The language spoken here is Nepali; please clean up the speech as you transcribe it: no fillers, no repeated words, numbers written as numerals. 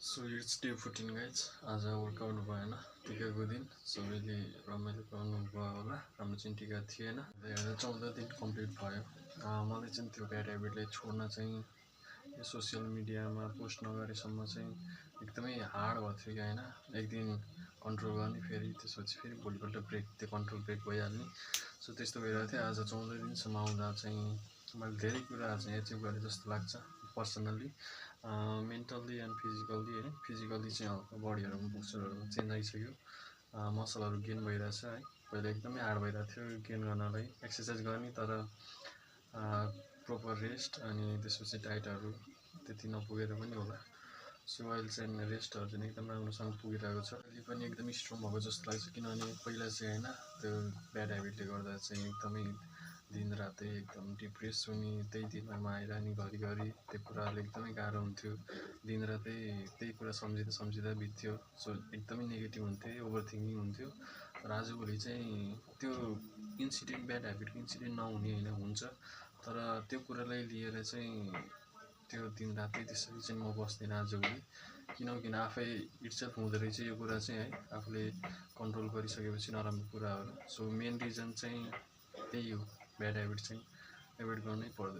So it's day 14 guys. आज वर्कआउट भएन, टिकाको दिन सबैले रमाइलो गर्नुभयो होला। हाम्रो चाहिँ टिका थिएन। 14 दिन कम्प्लिट भयो। मलाई चाहिँ त्यो ब्याड ह्याबिटलाई छोड्न चाहिँ यो सोसियल मिडियामा पोस्ट नगरेसम्म चाहिँ एकदमै हार्ड भएको थियो कि होइन। एक दिन कन्ट्रोल गर्ने, फेरि त्यसपछि फेरि भोलिपल्ट ब्रेक, त्यो कन्ट्रोल ब्रेक भइहाल्ने। सो त्यस्तो भइरहेको थियो। आज 14 दिनसम्म आउँदा चाहिँ मैले धेरै कुरा चाहिँ एचिभ गरेँ जस्तो लाग्छ पर्सनल्ली, मेन्टल्ली एन्ड फिजिकल्ली होइन। फिजिकल्ली चाहिँ हल्का बडीहरू पोस्चरहरू चेन्ज आइसक्यो, मसलहरू गेन भइरहेछ है। पहिला एकदमै हार्ड भइरहेको थियो गेन गर्नलाई, एक्सर्साइज गर्ने, तर प्रोपर रेस्ट अनि त्यसपछि डाइटहरू त्यति नपुगेर पनि होला। सो अहिले चाहिँ रेस्टहरू चाहिँ एकदम राम्रोसँग पुगिरहेको छ। अहिले पनि एकदमै स्ट्रङ भएको जस्तो लाग्छ, किनभने पहिला चाहिँ होइन त्यो ब्याड ह्याबिटले गर्दा चाहिँ एकदमै दिनरातै एकदम डिप्रेस हुने, त्यही दिनमा आइरहने घरिघरि, त्यो कुराहरूले एकदमै गाह्रो हुन्थ्यो। दिनरातै त्यही कुरा सम्झिँदा बित्थ्यो। सो एकदमै नेगेटिभ हुन्थ्यो, ओभर थिङ्किङ हुन्थ्यो। र आजभोलि चाहिँ त्यो इन्सिडेन्ट, ब्याड ह्याबिटको इन्सिडेन्ट नहुने होइन, हुन्छ, तर त्यो कुरालाई लिएर चाहिँ त्यो दिनरातै त्यसरी चाहिँ म बस्दिनँ आजभोलि। किनकि आफै इट्सेल्फ हुँदो रहेछ यो कुरा चाहिँ है, आफूले कन्ट्रोल गरिसकेपछि नराम्रो कुराहरू। सो मेन रिजन चाहिँ त्यही हो, ब्याड ह्याबिट चाहिँ एभोइड गर्नै पर्दो रहेछ।